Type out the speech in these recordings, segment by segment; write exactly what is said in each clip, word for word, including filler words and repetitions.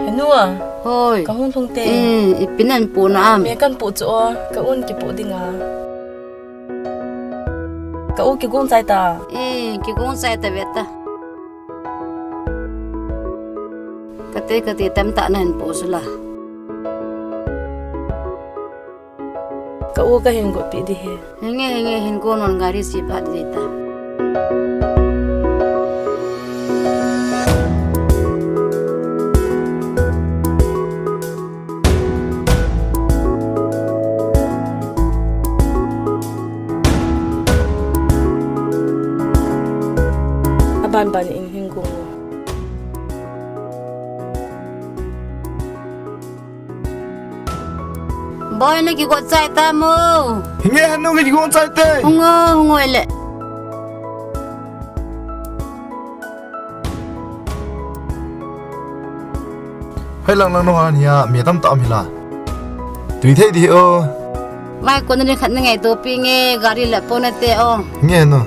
Anu a. Hoi. Ka hung lhung te. Eh, ipi nan pu na am? Me kan pu chu o, ka un kipu ding a. Ka u kigong chai ta. Eh, kigong chai ta ve ta. Kate, kate, tamtah nahin pu sula. Ka u kahin got pi di hi. Hinge, hinge, hin go non, gari si phat di ta. Aban ban in hin go. Boy, na kigot chai ta mo? Hinge hanu, kigot chai te. Hung o, hung o le. Hei lang lang no han hia, mi tam tam hila. Tui thei di o. Vai ko na ni khat na ngai to pi nge, gari le po na te o. Hinge hanu.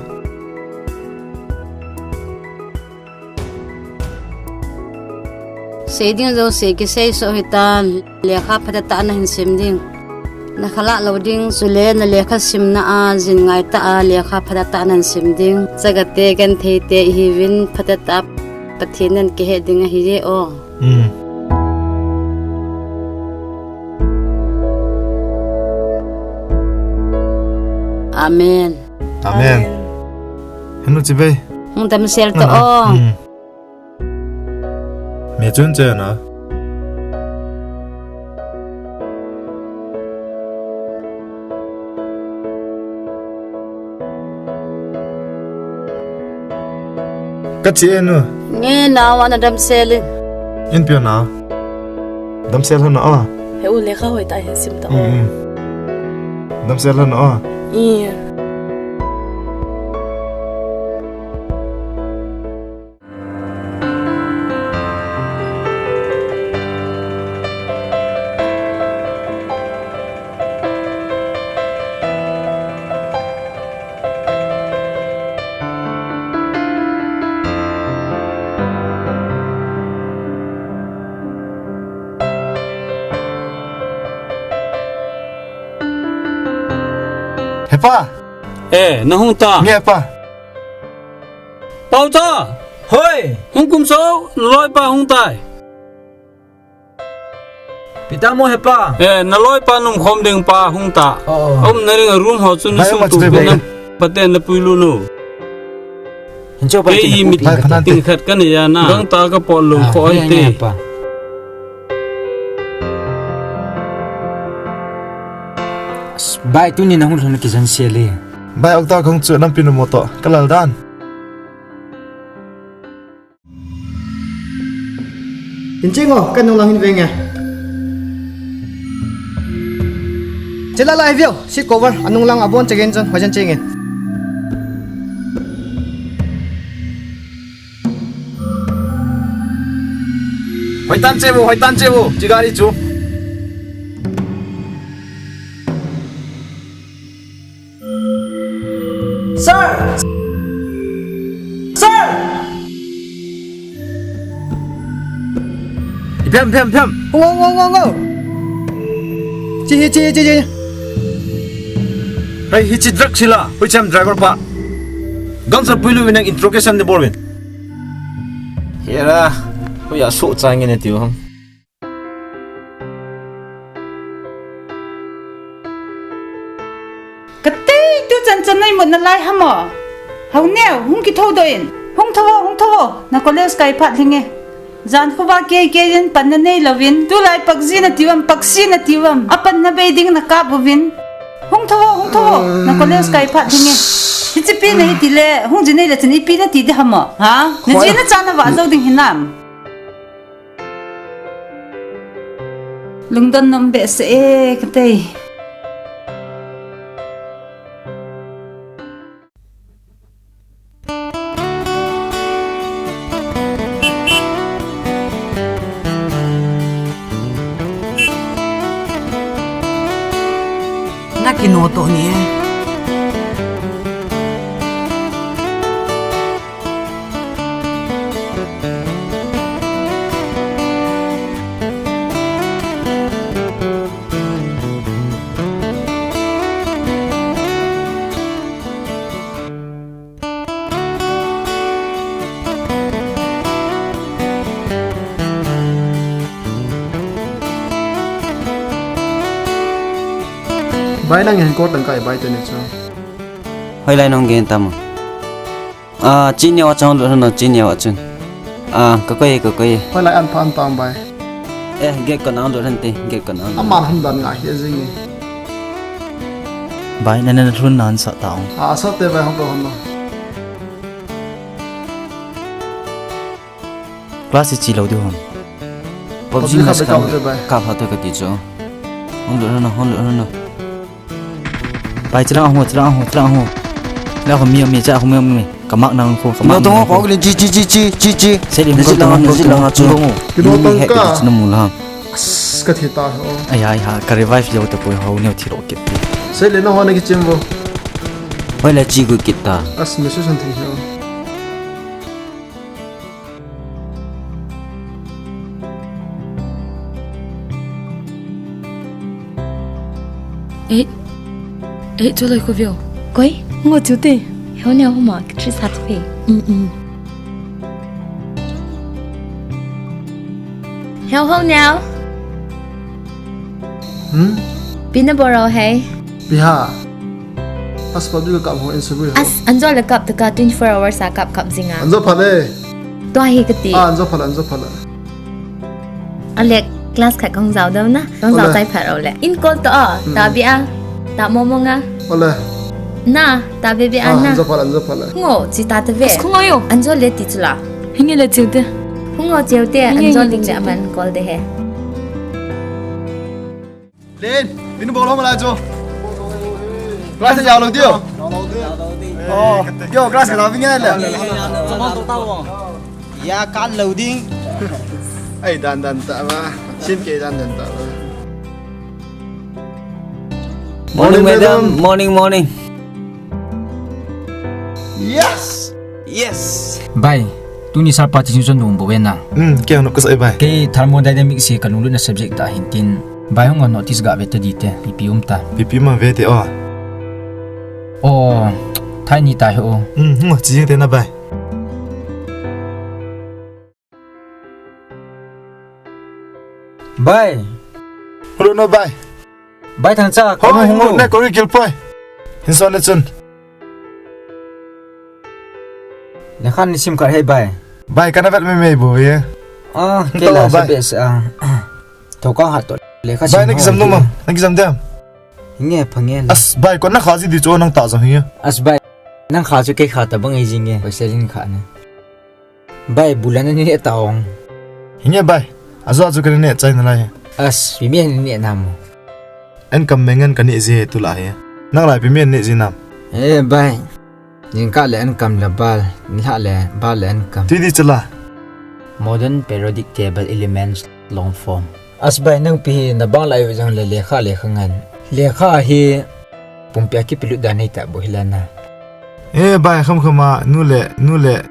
Sei ding jouse kisei soh hitan, lekha phatah tah nahin sim ding. Na khalah lou ding, chule na lekha simna a jin ngai tah a lekha phatah tah nahin sim ding. Chagate genthei te ihiuvin phatah tah Pathen in kihe ding ahi e o. Hmm. Amen. Amen. Amen. Hanu chibai. Hung damsel ta o. Hmm. Me chun che na. Ka che nu. Nge nao ana damsel in. In pio na. Damsel hana a. He u lekha hoi ta hin sim ta o. Mm, mm. Damsel hana a. Iya. Hepa! Eh, na hung ta. Nge pa. Pau ta. Hoi. Hung kum so, na loi pa hung tai. Pi ta mo hepa. Eh, na loi pa nung khom ding pa hung ta. Oh, oh. Um na ring a room ho chun. Bai, sum ma tu chute bai. Na pate na pui lu nu. Hin cho pa. Kei hi mi ting khat ka nei a na. Gang ta ka pol lou kho ai te. Bai, tuni na hung lhun kijan sel e. Bai, ok ta kong chu nampi nu mo to. Ka lal dan. Hin ching o, ka nung lang hin ve nge. Che la lai veo, seat cover, anung lang abon che gen chun, hoi jan che nge. Hoi tan che vo, hoi tan che vo, chi gari chu. Sir! Sir! Phiam, phiam, phiam. Ngo, ngo, ngo, ngo. Chi hi, chi hi, chi hi. Hei, hichi drug chila. Hoi cham driver pa. Gang sa puilu minang interrogation ni bol min. Hera, hoi a so chang nge ne tiu ham. Ka tei tu chan chan nai mut na lai hamo. Hau neo, hung ki tho do in. Hung tho, hung tho. Na college kai phat linge. Jan khuwa kei kei in pan na nei lovin. Tu lai pakji na tiwam, paksi na tiwam. A pan na bei ding na kap uvin. Hung tho, hung tho. Na college kai phat linge. Hichi pi na hiti le, hung ji nei le chin ipi na ti de hamo. Ha? Na ji na cha na wa zo ding hinam. Lungdon nom behseh e, ka tei. Na kino to ni e. Bai, nang hin call tang kai bai te ni chu. Hoilai nong gen tam? Ah, chini wa chang lut hon, chini wa chun. Ah, ka koi, ka koi. Hoilai an phan tang bai. Eh, gate kon ang lut hon te, gate kon ang. Ama hon dan nga hi jing ni. Bai, na na lhun nan sa ta ong. Ah, sa te bai hon to hon. Class chi lou diu ham? PUBG kha mas be kam kap te bai. Kap ha te kati chu. Hon lut hon, hon lut hon. Bai, chilang ho, chilang ho, chilang ho. La ho mi mi cha ho mi mi. Ka mak nang ho, ka mak. No to ho ko le chi chi chi chi chi chi. Se lim ko to ho, to ho. Ki no tang ka. Chi no mu la. As, ka thi ta ho. Ai ai ha, ka revive jo te poi ho ne thi ro kit. Se le na ho na ki chim vo. Hoilai chi gu kit ta. As, me su san thi ho. Eh, eh, chu lai khu veo. Koi, ngo chu te. Heo ne ho ma, ki tri sat pe. Mm, mm. Heo ho ne. Hmm? Pi na bol ro hei. Pi ha. As, PUBG ka kap ho in sabu ho. As, anjo le kap ta ka twenty-four hours a kap kap jing a. Anjo pha le. Tua hi kati. Ah, anjo pha le, anjo pha le. Ale, class khat kong jao dau na. Kong jao chai pha ro le. In call to a. Hmm. Ta be a. Ta mo mo nga. Ale. Na, ta be be a na. Ah, anjo pha le, anjo pha le. Ngo, chi ta ta ve. As, khu ngo yo. Anjo le ti chu la. Hinge le chiu te. Khu ngo chiu te. Hinge, anjo hinge, le chiu te. Aman call de he. Len, min bol hom lai chu. Class jao lou diu. Oh, yo class ka jao vinge le. Ya kan lou ding. Ai dan dan ta ba. Sim ke dan dan ta ba. Morning, madam. Morning, morning. Yes. Yes. Bai, tuni sapa ti sin son dum bo ve na. Hmm, ke no ka sai bai. Ke thermodynamics se ka lunglut na subject ta hin tin. Bai hung notice ga ve ta di te, P P um ta. P P um ve te o. O, thai ni ta he o. Hmm, hung chi te na bai. Bai. Hello no bai. Bai thang cha, ho, ka hung ne ko ri kil poi. Hin son le chun. Le khan ni sim kar he bai. Bai, kana vet me me bo ye. Ah, ke la bai. Be sa. Thokang hat to. Le kha bai, sim na ki jam no ma. Na ki jam dem. Nge pha nge. As bai, ko na kha ji di chu nang ta jam hi. As bai. Nang kha chu ke kha ta bang ei ji nge. Ko se jin kha ne. Bai, bulan ni ta ong. Hinge bai. Ajo ajo ka ne chai na lai. As, pi mi ne na mo. En kam mengan ka ni ji tu la he. Nang lai pi mi ne ji nam. Eh, bai. Jingkah le ankam le bal, nilhah le bal le ankam. Tui di chula. Modern periodic table elements long form. As bai nang pi hi na bang lai u jong le lekha lekha ngan. Lekha hi pumpi a kipelut dan nei ta bu hilana. Eh bai kham kham a nu le nu le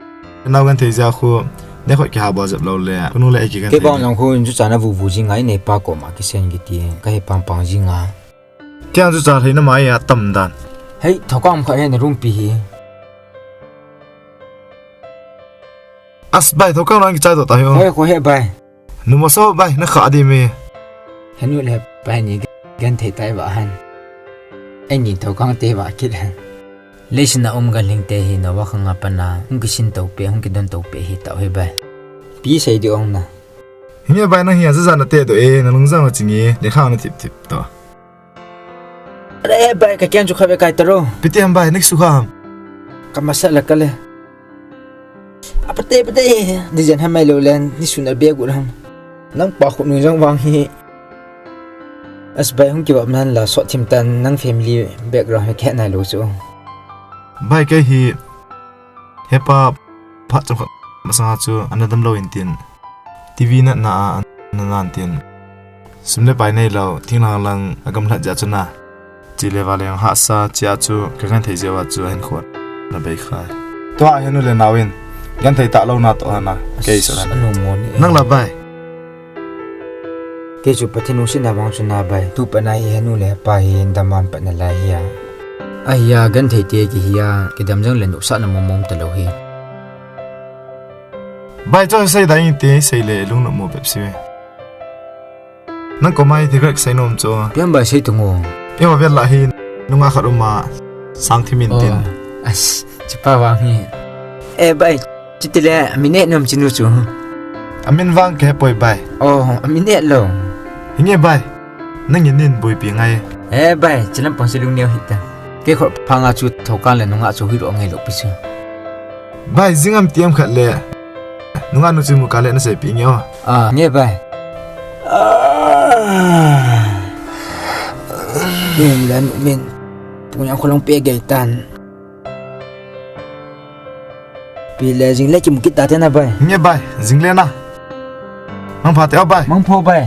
nau genthei ja khu. Ne khoi ki ha bo jep lo le. Nu le ki genthei. Ke bang jong khu ju chana vu vu ji ngai nei pa ko ma ki sen ki ti. Ka he pang pang ji nga. Kiang chu cha theina mai a tam dan. Hei, thokang khat he na room pi hi. As bai, thokang nang kichai to ta hi o. Hei, ko he bai. Nu mo so bai, na kha di me. Henu le pai ni genthei tai ba han. Ai ni thokang te ba kit han. Leisina um ganhing te hi na wa khang a pana, hung kisin to pe, hung kidon to pe hi tau he bai. Pi sei di ong na. Hinge bai na hi a za za na te do e, na lung za ma chingi, le khang na tip tip to. Are bai ka kiang chu kha be kai taro. Piti ham bai, next su kham. Ka masa la ka le. Apate pate, ni jen ham mai lo len, ni su na be gu ham. Nang pa khu nu jong wang hi. As bai hung ki wap nan la sot thim tan nang family background he khe nai lo chu. Bai ke hi. Hepa phat chomkhat masanga chu ana damlou intin, T V natna a ana nan tin, sum le pai neilou, thinglang lang a gamlat jeh chun a, chele vale hahsa chia chu ka genthei jeh uva chu ahin khon na bei khai. Tua henu le nau in genthei talouna toh hana kei sa. Nang la bai. Kei chu Pathen lungsetna vang chu na bai. Tu pat na hi henu le pa hi dam a pat na lai hi a. Ahi a, genthei te kihi a, kidam jong le nopsahna mong mong talou hi. Bai chu sei dai inte, sei le lungnop mo pep si ve. Nang koma hi thil khat sei nom chu. Pian bai sei tung o. Eiho vel lah hi nungah khat um a, Sangthim in tin. Oh, as, chupa vang hi. Eh, bai, chuti le, amin e nom chinu chu. Amin vang kahe poi bai. Oh, amin e lo. Hinge bai. Nangin nin boipi ngai. Eh, bai, chilam pang silung neo hita. Kei khut phanga chu thokan le nungah chu hilo ngai lo pi chu. Bai, jingam tiam khat le. Nungah nu chu mu ka le na seipeh nge o. Ah, nge bai. Ah. Yen le nu min. Punya kholong pe gei tan. Pi le jing le kimu kit ta te na bai. Nge bai, jing le na. Mangpha te o bai. Mangpho bai.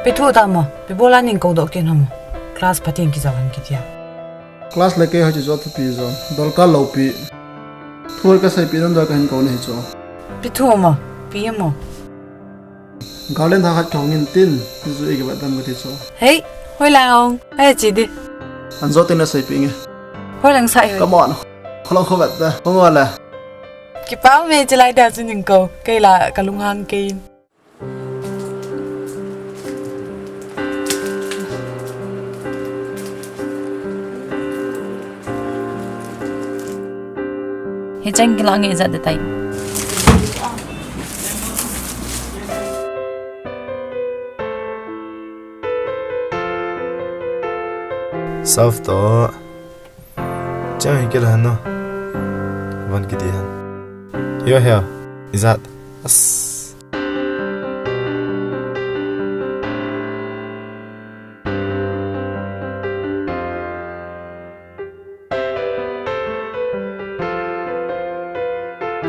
Ipi thu tam mo, ipi bola nei kou doh kit ham mo. Class phaten kijao hen kitia. Class le kei ho chu jot thupi jo. Dolkal lou pi. Thu ka seipeh nom jeh kahin kou nahi chu. Ipi thu mo, ipi mo. Garland tha khat kahung in tin, ti chu i kibat dam kati chu. Hei, hoilang hung, hei chi di. An jot in na seipeh nge. Hoilang sai hoi. Come on. Kholong kho bat da. Kong wala. Kipa me chilai da chu nei kou, kei la kalunghang kei. Hicheng kilang nge ijat de tai. South to. Chang hi kila no. Van kiti han. Yo, yo. Ijat. As.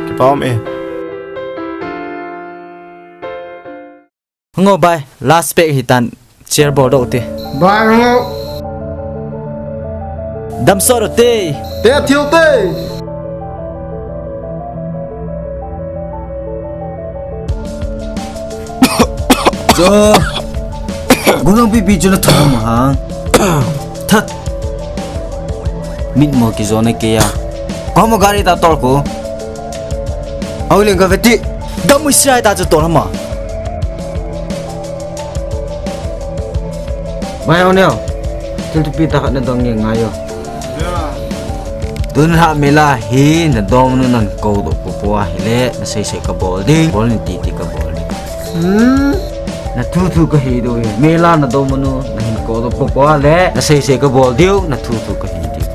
Kipa um e. Ngo bai, last pack hi tan, chair bol doh te. Bai ngo. Damsot te. Te thiu te. Cho. Gunung pipi chu na thom hang. That. Mit mo kijona kei a. Komo gari ta tol ko. Au leng ka veti. Dam ui sirai ta chu tol hama. Mai au neo. Thil thupi ta khat na dong nge ngai o. Tun ha mela hi na dom nu nan kou doh popo a hile na seisei ka bol ding. Bol ni titi ka bol ding. Hmm. Na thu thu ka hi diu hi. Mela na dom nu na hin kou doh popo a le na seisei ka bol diu, na thu thu ka hi diu.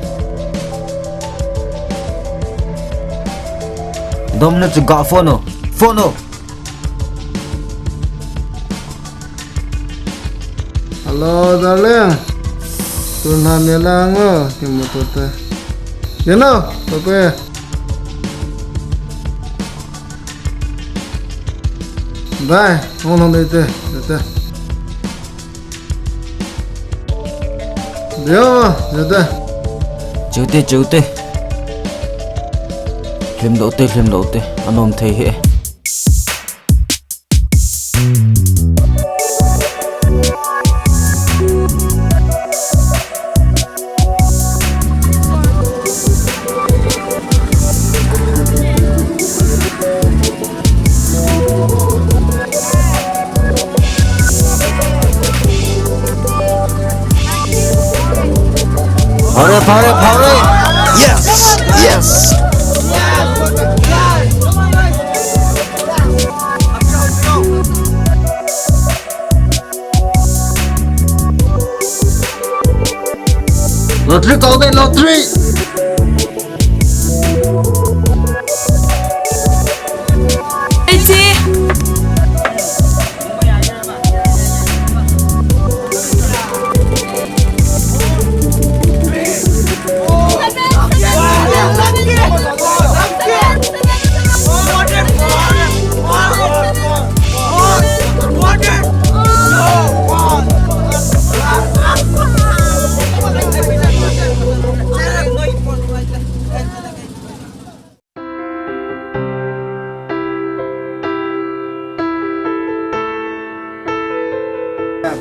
Dom nu chu ga phone o. Phone o. Hello, darling. Tun ha mela ngo, kimu to te. You know, to pe. Bye, hong hong de te, de te. Dio, de te. Chute, chute. Lhem doh te, lhem doh te. Anom thei he. Phao re, phao re, phao re. Yes, yes. Lottery kou de, lottery. Ei chi.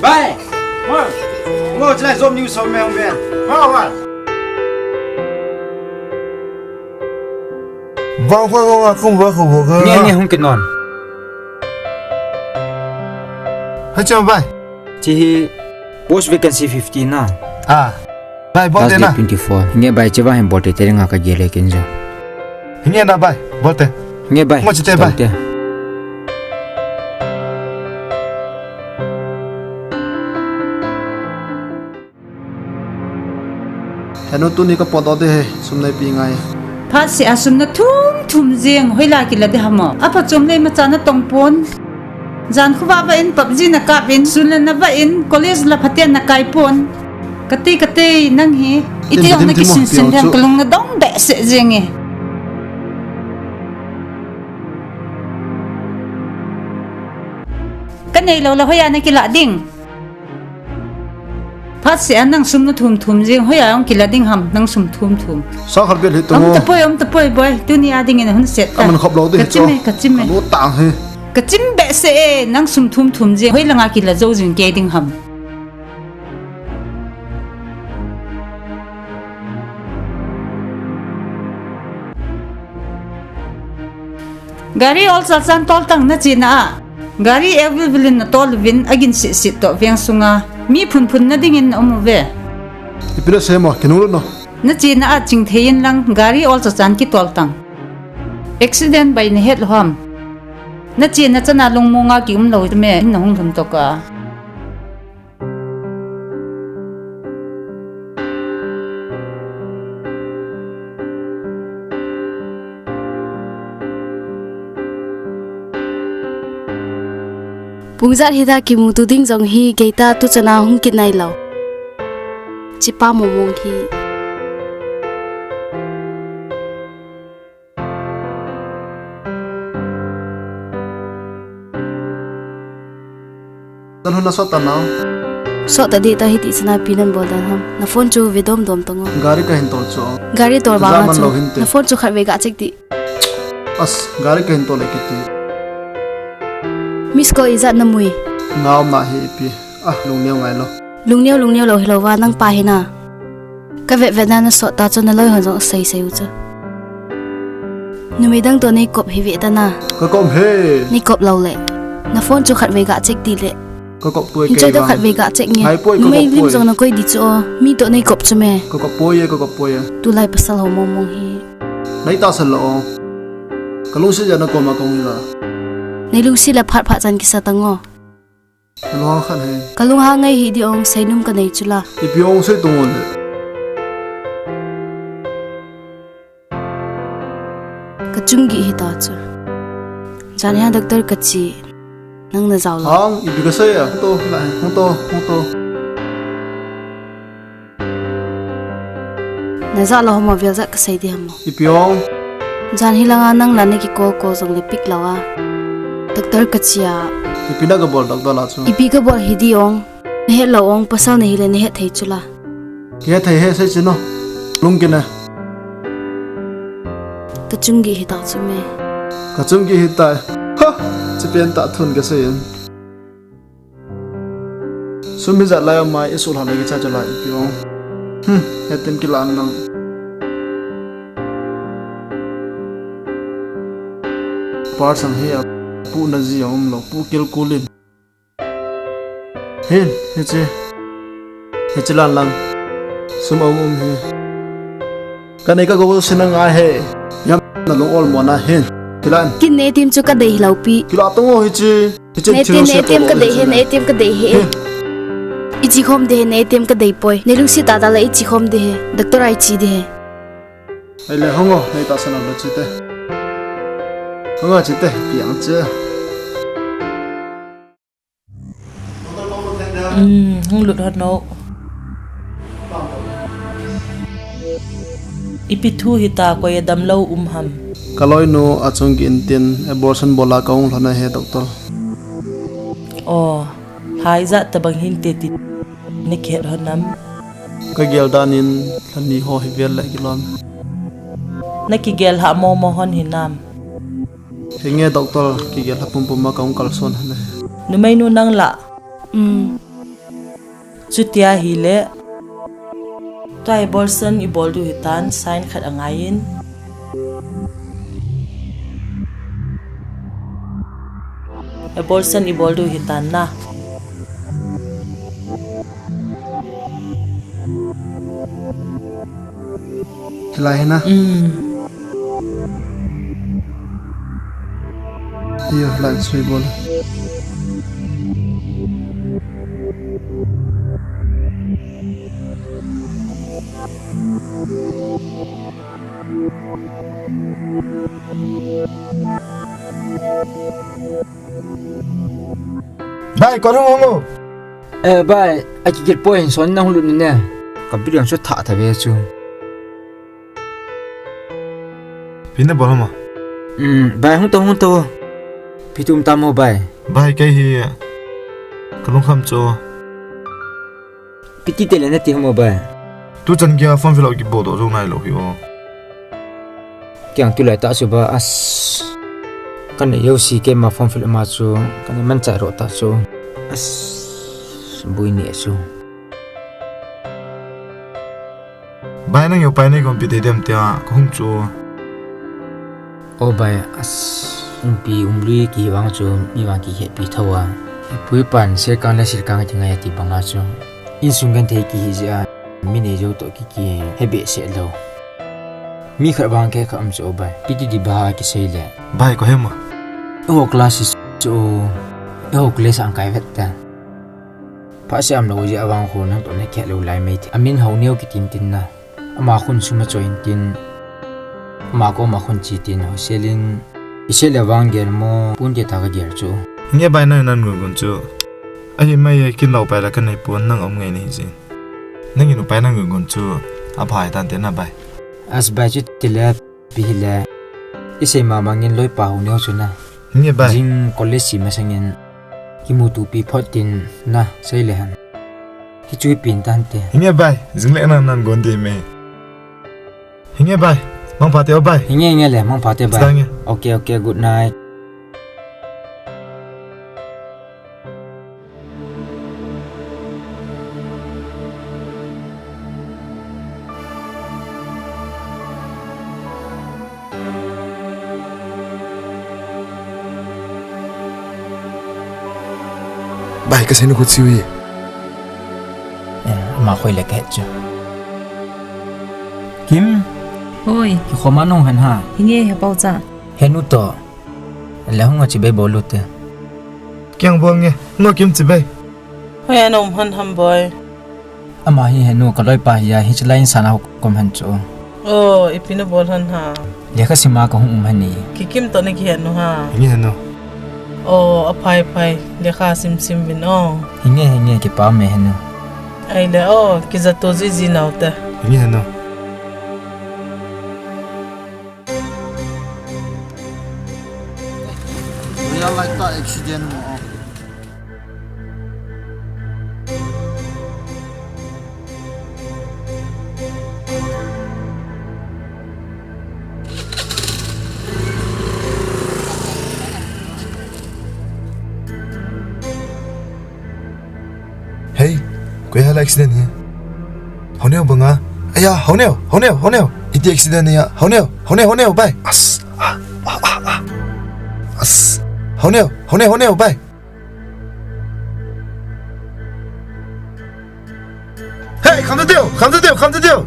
Bai! Ngo chilai job news som me hong be. Ngo bai. Vang khoi vang a kum va khu vo. Nge nge hung kinon. Hacham bai. Chi hi post vacancy fifty na. Ah. Bai, bol te na. Last date twenty four. Nge bai, chiva hin bol te, te ringa ka gele kin jo. Nge na bai, bol te. Nge bai. Ngo chi te bai. Te. Henu tuni ka pot o de he, sum nei pi ngai. Phat se a sum na thum thum jing, hoila kila de hamo. Apa chom lei ma cha na tong pon. Jan khuwa va in PUBG na kap in, sun la na va in, college la phaten na kai pon. Kati kati nang hi, iti ong na kisin sin thiam kalung na dong be se jing e. Ka nei lo la hoya na kila ding. Phat se a nang sum na thum thum jing, hoya ong kila ding ham, nang sum thum thum. Sa khar bel hi tu. Om ta poi, om ta poi boi, tuni a ding in hun set ta. Aman khop lo de. Ka chim e, ka chim e. Lo ta he. Ka chim be se e, nang sum thum thum jing, hoi langa kila jo jing ke ding ham. Gari ol chalchan tol tang na china a. Gari evil vilin na tol vin agin sit sit to veng sunga. Mi phun phun na dingin na um ve. Ipi na semo, kinung lo no. Na china a ching thei in lang gari ol chalchan ki tol tang. Accident bai na het lo ham. Na china chana lung munga ki um lo me na hung lhum to ka. Pung jat hita kimuto ding jong hi keita tu chana hung kit nai lo. Chipa momong hi. Tan huna sot ta nau. Sot ta di ta hiti chana pi nan bol dan ham. Na phone chu ve dom dom tongo. Gari ka hin tol chu. Gari tol ba nga chu. Na phone chu khat ve ga check di. As, gari ka hin tol le kiti. Miss call ijat na mui. Ngau ma hi pi. Ah, lungneo ngai lo. Lungneo, lungneo lo hi lo va nang pa hi na. Ka vet vet na na sot ta chu na loi hon jong sei sei u chu. Numei dang to nei kop hi ve ta na. Ka kop he. Nei kop lo le. Na phone chu khat ve ga check ti le. Ka kop poi. Inchoi ke to bang. Khat ve ga check nge. Hai poi, ka kop poi. Numei lim jong na koi di chu o. Mi to nei kop chu me. Ka kop poi e, ka kop poi e. Tulai pasal ho mong mong hi. Nei ta sal lo o. Ka lungsi ja na koma kong la. Nei lungsi la phat phat chan kisa tango. Ka lunghang khan he. Ka lunghang ngai hi di ong seinum ka nei chula. Ipi ong sei tung on le. Ka chung gih hita chu. Jan hia doctor ka chi. Nang na jao lo. Hang, ipi ka sei a. Hung to, lai, hung to, hung to. Na ja lo homa vel jat ka sei di ham. Ipi ong? Jan hi langa nang la na ki call call jong le pick lo a. Doctor ka chi a. Ipi na ka bol doctor la chu. Ipi ka bol hi di ong. Na het lo ong pasal na hi le na het thei chu la. Ki het thei he sei chi no. Lung ki na. Ka chung gih hita chu me. Ka chung gih hita. Ha! Chi pen ta thun ka sei in. Sum hi jat lai mai isul ha le ki cha cha lai ipi ong. Hmm, he tin ki lan lang. Par sang hi a pu na ji a um lo, pu kil kulin. Hin, hi chi. Hi chi lan lang. Sum a um um hi. Ka nei ka go sin a ngai he. Yam na lung ol mo na hin. Kilan. Kin ne tim chu ka dei hi lo pi. Kila tong o hi chi. Hi chi ne tim, ne tim ka dei he, ne tim ka dei he. Hin. I chi khom de he, ne tim ka dei poi. Ne lungsi ta ta la i chi khom de he. Doctor ai chi de he. Ai le hong o, nei ta sana lo chi te. Hong o chi te, piang chi. Um, hung lut hot no. Ipi thu hita koi adam lo um ham. Ka loinu achung gih in tin abortion bola ka hung lhon a he doctor. Oh, hai jat tabang hin te ti na kihet hon nam. Ka gel dan in lhani ho hi vel le kilom. Na kigel ha mo mo hon hi nam. Henge doctor, kigel ha pum pum ma ka hung kalson hane. Numei nu nang la. Um. Chutia hile, tua abortion ibol diu hitan, sign khat angaiyin. Abortion ibol diu hitan na. Hilai hi na. Hmm. Iyo, hilai sui bol. Bai, kon hung hung o. Eh, bai, akigel poi, son nahung lut ne. Ka biryang so tha tha ve chu. Ipi nabol ham? Hmm, bai, hung tao, hung tao. Ipi tum tam o, bai? Bai, kei hi kalungkham chu. Ipi ti tile nati ham o, bai? Tuchan geiya form fill up kibol doh jou nailou hi o. Kei jong tulai tah chu ba, as. Kanei jouse keima form fill up ma chu, kanei manchah ro tah chu. As, boi ni chu. Bai, nang jong pai nei gonpi thei dem tia kahung chu. O bai, as, umpi umlui kihi vang chu mi vang kihetpi thou a. Ipu ipan sirkang le sirkang kingai ati banga chu. Insung genthei kihi jeh a, mi neijou toh ki, kihe behseh lou. Mi khat vang kei kha um chu o bai. Ipi ti ding ba kisei le. Bai, ko hem o. Eiho class hi chu o. Eiho class a kai vet ta. Phatseh umlou jeh a vang khu nang toh nakihet lou lai mai thei. Amin Haoneo kitin tin na. Ama khun sum achoi intin. Ama koma khun che tin, hostel in. Isei le vang gel mo, pon te ta kagel chu. Hinge bai, nang nan gon gon chu. Ahi mai, kin lou pai la kanei pon, nang um ngai nahi jin. Nangin upai nang gon gon chu. Aphai tante na bai. As bai, chutile. Ipi hile, isei mama ngin loipa Haoneo chu na. Hinge bai. Jing college che masangin kimutopi phot tin na, sei le hen. Hichu ipi in tante. Hinge bai, jing le nan nan gon ding me. Hinge bai, mangpha te o bai. Hinge, hinge le, mangpha te bai. Chutang nge. Okay, okay, good night. Bai, kasei nu khu chiu hi. Eh, ama khoi le kahet chu. Kim. Hoi. Kikhoma nahung han ha. Hinge, he pau cha. Henu toh. Le hung a chibai bol u te. Kiang bol nge, no Kim chibai. Hoi a na um han ham boi. Ama hi henu ka loipa hi a, hiche lai in sana ho kom han chu. Oh, ipi nabol han ha. Lekha sima kahung um hani. Kikim toh nakihet nu ha. Hinge henu. Oh, aphai phai. Lekha sim sim vin o. Hinge hinge kipa me henu. Ahile o, kijato jiji nau te. Hinge henu. Real life ta accident mo. Hei, koi hala accident hi. Haoneo banga. Aya, Haoneo, Haoneo, Haoneo. Iti accident hi ya. Haoneo, Haoneo, Haoneo, bai. As, ah, ah, ah, ah. As. Haoneo, Haoneo, Haoneo, bai. Hei, kham ta teo, kham ta teo, kham ta teo.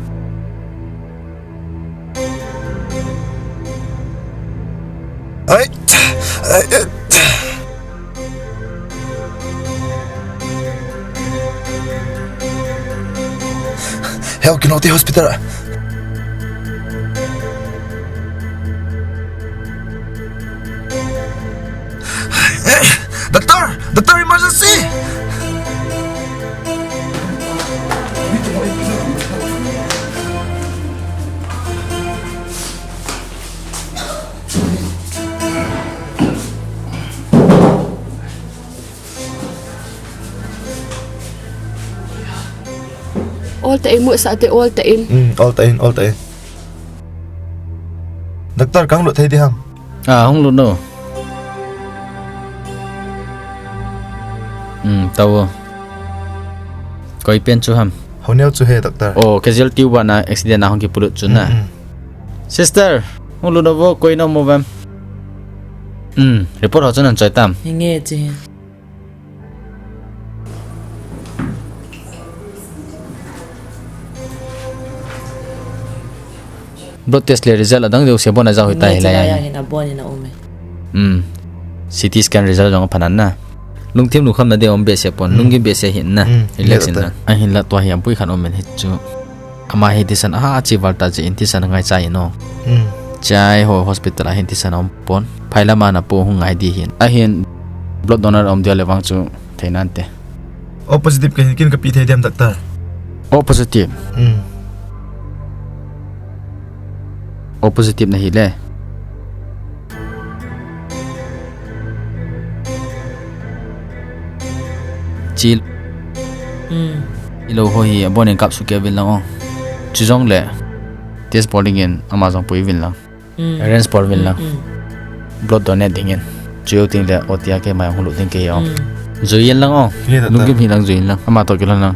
Ai, ai, ai. Heo, kino te hospital a. Doctor! Doctor, emergency! Ol ta in, mu sa te ol ta in. Hmm, ol ta in, ol ta in. Doctor, kahung lut thei di ham? Ah, hung lut no. Hmm, tao. Koi pen chu ham? Houneo chu he, doctor. Oh, casualty ward na accident a hung kipulut chu na. Mm, mm. Sister, hung lut o vo, koi na um uvem? Hmm, report ho chu nan choi tam? Hinge che. Blood test le result adang deu se bon a jao hita hilai a hin. Hin abon in a um e. Hmm. C T scan result jong aphan na. Lungthim lungkham na deu um behseh pon, hmm, lunggim behseh hin na. Hmm. Relax in na. Ahinla tua hi abui khan um in hi chu. Ama hi thisan a ha chi val ta jeh in thisan ngaicha in o. Hmm. Chai ho hospital a hin thisan um pon. Phai lama na po hung ngai di hin. Ahin blood donor um dia le vang chu thei nante. O positive kahin kin kapi thei diam, doctor? O positive. Hmm. O positive na hile. Chil. Hmm. Ilo ho hi abon in kap suke vin lang o. Chujongle test bol dingin ama jong pui vin lang. Hmm. Arrange bol vin lang. Hmm, hmm. Blood donate dingin. Chuti le O T a keima hung lut ding kei o. Hmm. Jui in lang o. Ye, doctor. Lunggim hi lang, jui in lang. Ama to kilhon lang.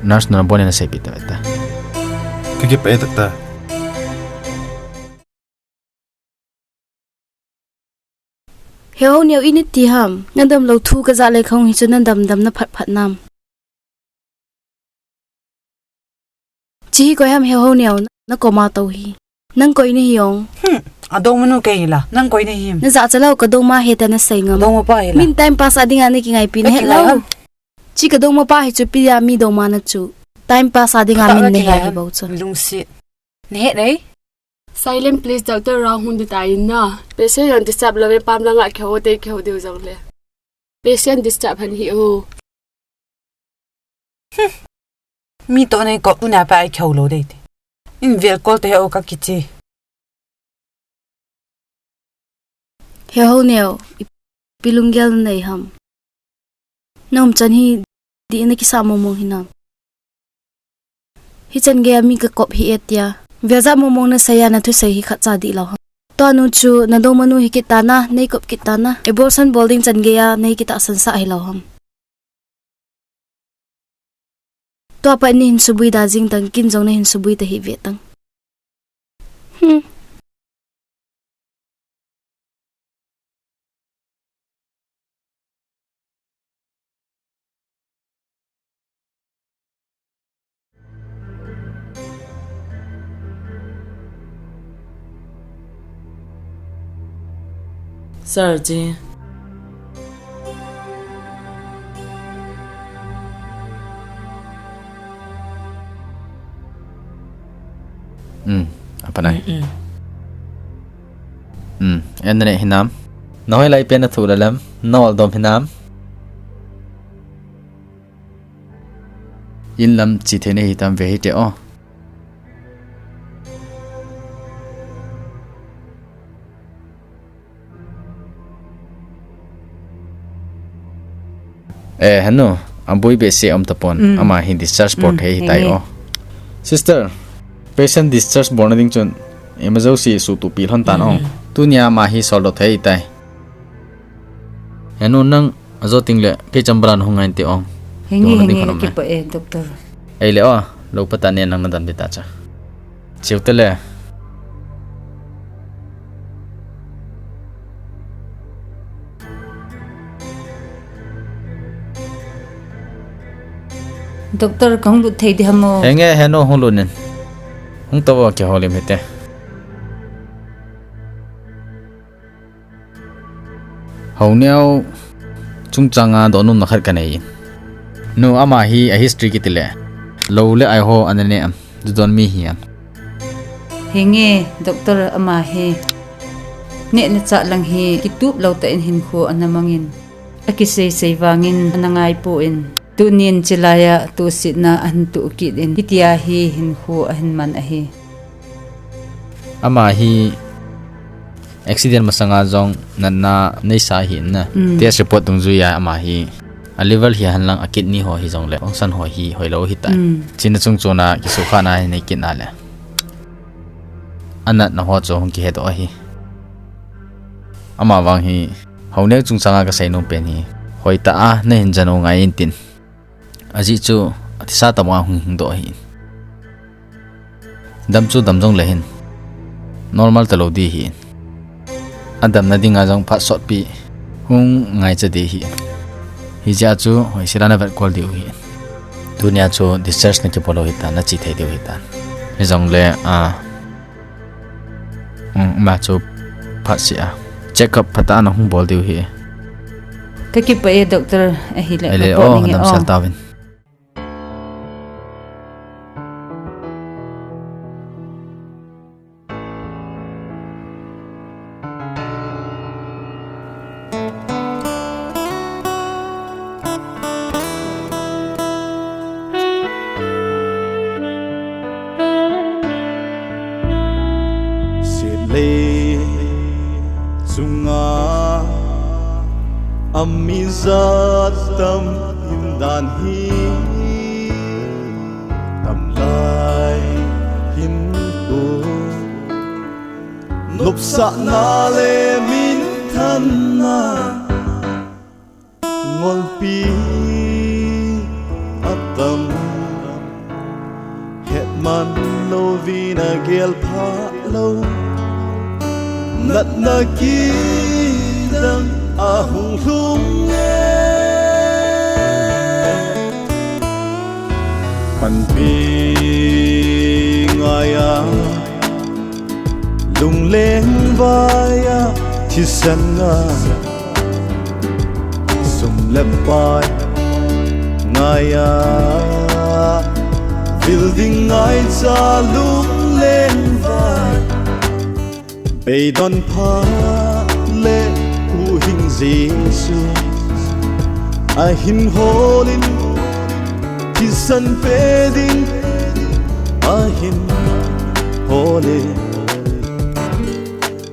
Nurse nu abon in asei pi ta ta. Kei kipah e, doctor. He Houneo, i niti ham? Na damlou thu kaja le kahung hi chu na damdam na phatphat nam? Chi hi koi ham he Houneo, na koma tou hi? Nang koi nahi ong? Hmm, adongmanu kei la, nang koi nahim? Na jachat lou, kadongma he ta nasei ngam. Dongma pa hi la. Min time pass a dinga na kingaipi na he lou. Chi kadongma pa hi chu ipi a mi dongma na chu. Time pass a dinga min na he hi bou chu. Lungsi. Na he nei? Silent please, doctor ra hung di ta in na. Patient jong disturb lou ve, pam langa kihou te kihou diu jong le. Patient disturb han hi o. Hmm. Mi to nei ko, tuna pa ai kihou lou dei te. In vel kol te he o ka kichi. He Houneo, ipi lunggel na nei ham? Na umchan hi dih na kisa mongmong hinam? Hichan geiya mi ka kop hi e tia. Veljah mongmong na seiya na thusei hi khatcha dih lou ham? Tua nu chu na dongmanu hi kit ta na, nei kop kit ta na. Abortion bol ding chan geiya nei kitahsan sah hi lou ham? Tua pa ni hin subui da jing tang, kin jong na hin subui ta hi ve tang. Hmm. Sir ji. Hmm, apa nai? Hmm, hmm. Hmm, en ne hinam? Na hoi lai pen na thu la lem, na ol dom hinam? In lam chi thei nei hitam ve hite o. Eh, henu, abui behseh um tapon, mm, ama hi discharge bol, mm, thei hitai, henge, o. Sister, patient discharge bolna ding chun, emergency suhtup pi lhon tan, mm, o. Tunia ama hi soldoh thei hitai. Henu, nang ajo teng le, kei chambara na hung ngai inte ong. Henge, henge, kipah e, doctor. Ei le o, lou pata ne nang na dam ding ta cha. Cheu te le. Doctor, ka hung lut thei di ham o? Henge, henu, hung lut in. Hung tao, kihoulim hite. Houneo chungchanga dohnomna khat ka nei in. Nu, ama hi a history kiti le, lou le ai ho ana ne am, judon mi hi am? Henge, doctor, ama hi nehna chah lang hi kitup lou tah in hinkho ana mang in, akisei sei vangin ana ngai poi. Tunin chilai a tosetna ahin toh kit in, hitia hi hinkho ahin man ahi. Ama hi accident masanga jong natna neisa ahi na. Mm. Test report dungjuiya ama hi a liver hi henlang a kidney ho hijongle function ho hi hoilou ahitai. Mm. Chuna chungchona kisukhana hi nei kit na le, anatna ho chu hung kihedoh ahi. Ama vang hi Houneo chungchanga kasei nom pen hi, hoitah a nahin jan u ngai intin. Ajeh chu, Athisa tobang a hung hingdoh ahi. Dam chu dam jongle hin, normal talou ding ahi. Adamna dinga jong phat sotpi hung ngaicha ding ahi. Hijeh a chu hoisela navet kol diu ahi. Tunia chu discharge nakibol u ahitan, nache thei diu ahitan. Hijongle, a, um, ama chu phatseh a check up phatah a nahung bol diu ahi. Kakipah e, doctor, ahile, ahile, napot o, ding e, damsel tauvin. Setlei chunga ami jat tam hindan hi, tamlai hin u nopsahna le minthanna ngolpi atam, hetman louvin agel phalou, natna kidang ahung lhung e. Panpi ngaiya, lungleng vaiya, thisan a, sum le pai ngaiya, vil ding ngaicha lungleng vai. Beidon phat le Huhhingpu Jesu ahin holin, thisan pe ding ahin holin,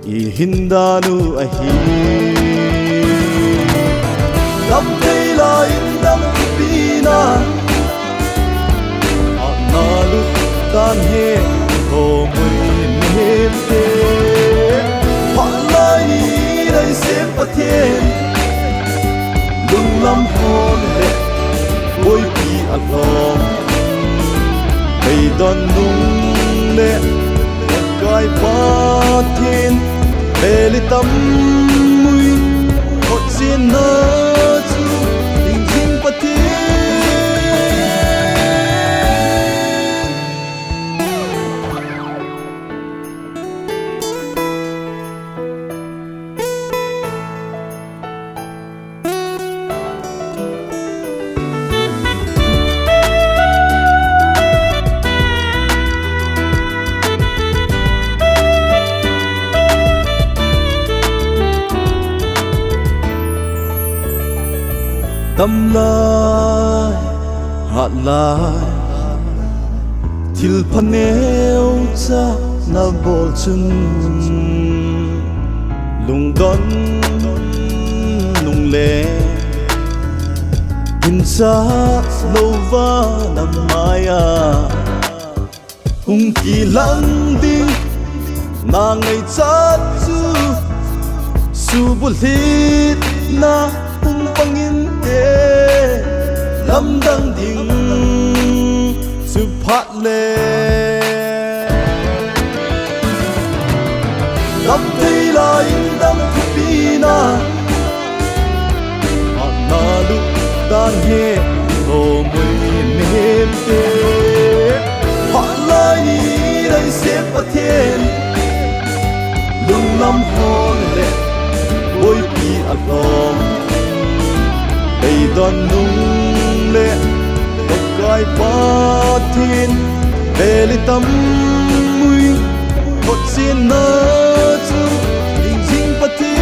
ihin dan u ahi. Damthei laiyin dam thupina, phatna lut dan hi lhomui mihem te. Phatlai ni leiset Pathen, lunglam hon le boipi alhom, beidon nung le Pakai Pathen, veli tam mui khotchenna chu hingjing Pathen. Damlai, hatlai, thilpha neocha nabol chun, lungdon, lungleng, hinsah louva namaiya hung kilang ding, na ngaichat chu subulhitna hung pang inte, lamdang ding chu phat le. Damthei laiyin dam thupina, phatna lut dan hi lhomui mihem te. Phatlai ni leiset Pathen, lunglam hon le boipi alhom, beidon nung le Pakai Pathen, veli tam mui khotchenna chu hingjing Pathen.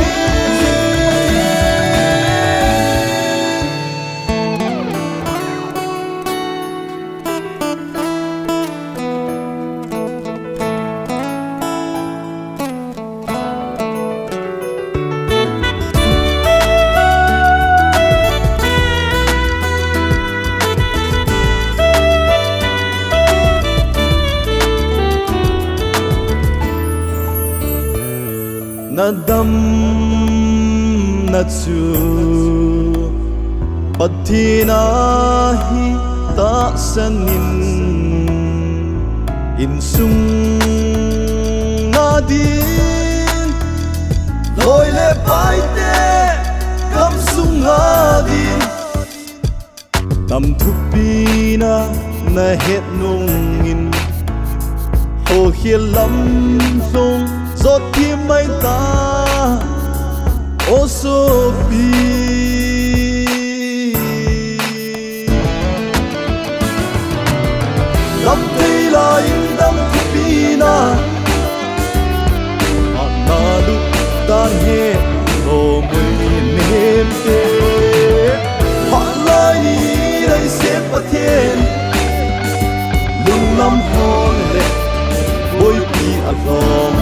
Na damna chu Pathen a hi tahsan in, insung a din, loi le paite gamsung a din, nam thupina na het nungin, khokhel lam jong jot thim mai ta, o sopi. Lamthei lai in dam thupina, hatna lut dan he, lomui ni nem te. Phat lai ni leiset Pathen, lunglam hon le boipi a lom.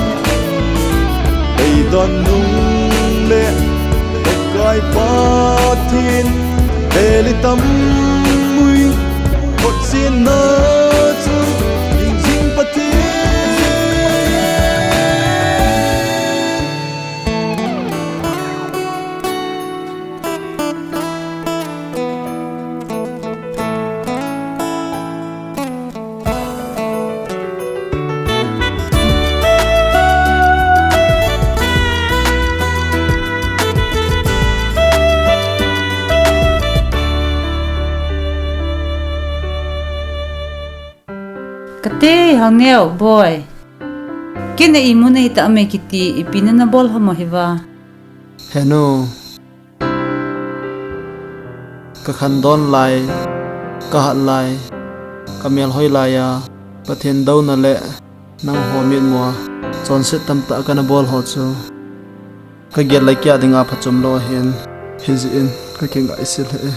Ei don nung le, Pakai Pathen, veli tam mui, kot sin na chu, jing jing Pathen. Kate hang neo, boy. Kei na imu nei ta ame kiti, ipi na na bol hamo hiva. Henu. Ka khandon lai, ka hat lai, ka melhoi lai a, Pathen douna le nangho mitmua chonset tamtah kana bol ho chu, ka gel lai kia dinga phachom lou ahin, hijeh in ka kingaisih lheh e.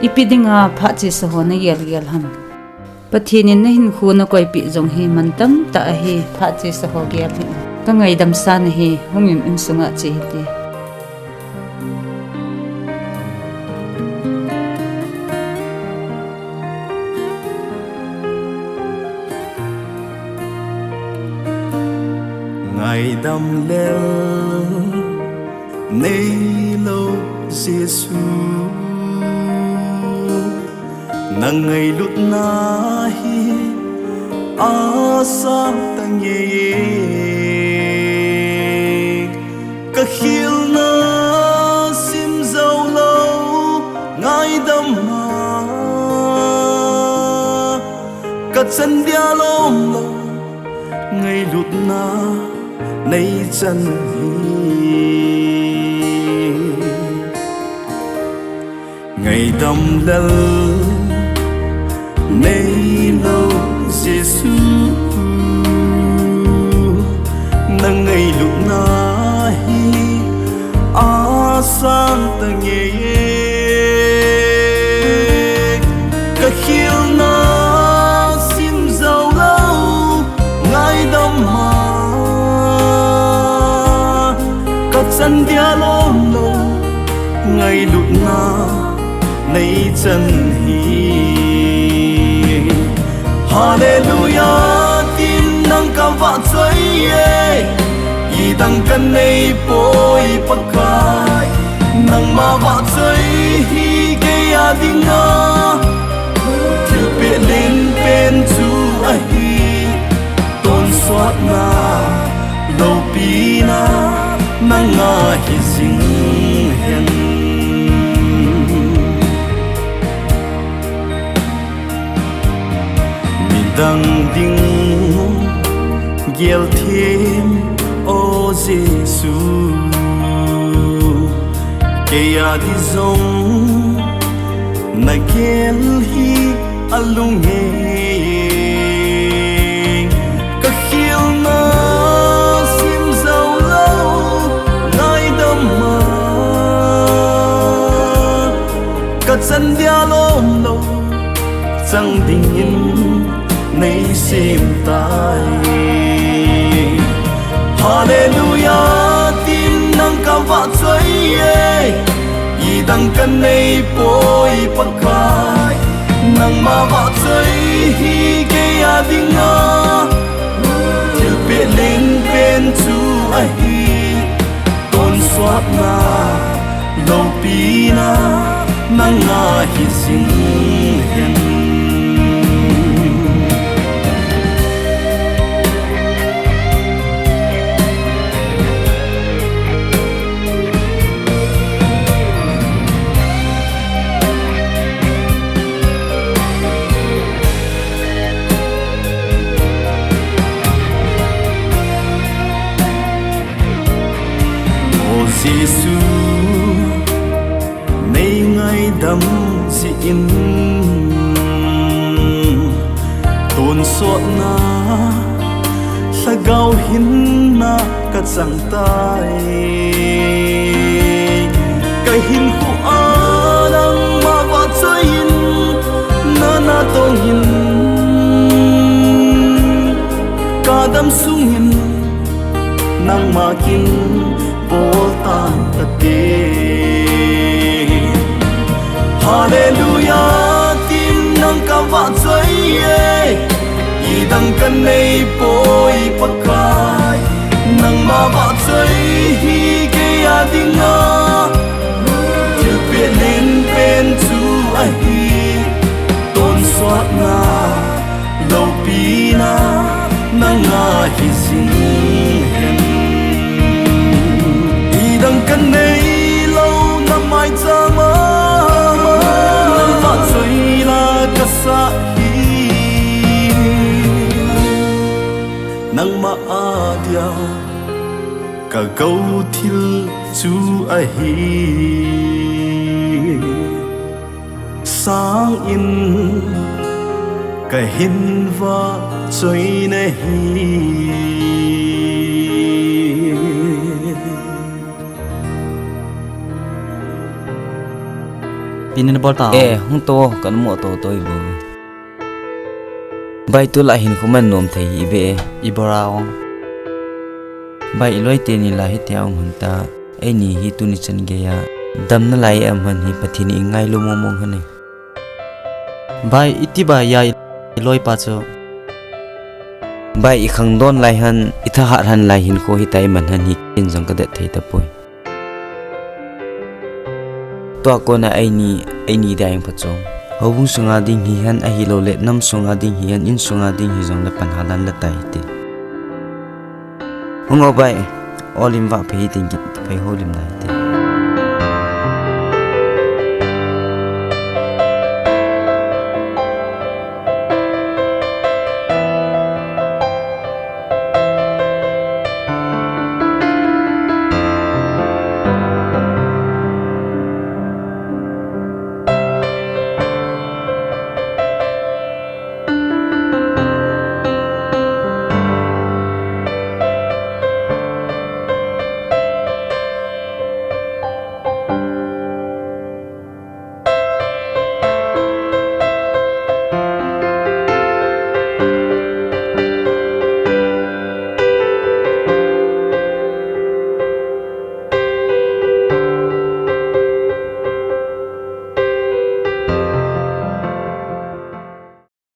Ipi dinga phat chesa ho na gel gel ham? Pathen in na hinkho na koipeh jong hi mantam tah ahi, phat chesa ho gel hih in. Ka ngaidam sa nahi, hung in insunga che hite. Ngaidam lel neilou Jesu, na ngailutna hi asang tange. Ka khelna sim jou lou, ngaidam a, ka chan dia lom lou, ngailutna nei chan hi. Ngaidam lel neilou Jesu, na ngailutna hi asang tange. Ka khelna sim jou lou, ngaidam a, ka chan dia lom lou, ngailutna nei chan hi. Hallelujah, tin nang ka vahchoi e, idang ka nei poi Pakai, nangma vahchoi hi kei a dinga thilpeh lenpen chu ahi. Tonsotna, loupina, nanga hi jing hen. Midang ding gel them, O Jesu, kei a di jong na gel hi alung e. Ka khelna sim jou lou, ngaidam a, ka chan dia lom lou, chang dingin nei sem tai. Hallelujah, tin nang ka vahchoi e, idang ka nei poi Pakai, nangma vahchoi hi kei a dinga thilpeh lenpen chu ahi. Tonsotna, loupina, na Nanga hi jing hen. O Jesu, nei ngaidam jeh in, tonsotna, lhagao hinna ka chang tai. Ka hinkho a nangma vahchoi in, na natong in, ka dam sung in, nangma kin bol tan kate. Hallelujah, tin nang ka vahchoi e. Idang ka nei poi Pakai, nangma vahchoi hi kei a dinga thilpeh lenpen chu ahi. Tonsotna, loupina, nanga hi jing hen. Idang ka neilou na maicham a, nang vahchoi la ka sah hi. Nangma a dia ka gou thil chu ahi. Sang in ka hin vahchoi nahi. Pinin bol ta. Eh, hung to, kan mo to to i bo. Bai, tulai hin khuman nom thei hi ve. I bora ong. Bai, i loi teni la hitia um hon ta. Eini hi tuni chan geiya damna lai a um hon hi Pathen in i ngailu mong mong hon e. Bai, iti bai ya i loi pa chu. Bai, i khangdon lai hon, i thahat hon lai hin kho hitia i man hon hi kin jong ka det thei tapoi. Tua kona eini, eini dia eng pha chu. Houbung sunga ding hi hon ahilou le, nam sunga ding hi hon, in sunga ding hi jong le pan halan la tai te. Hung o bai, olim vah phei ding kit, phei holim lai te.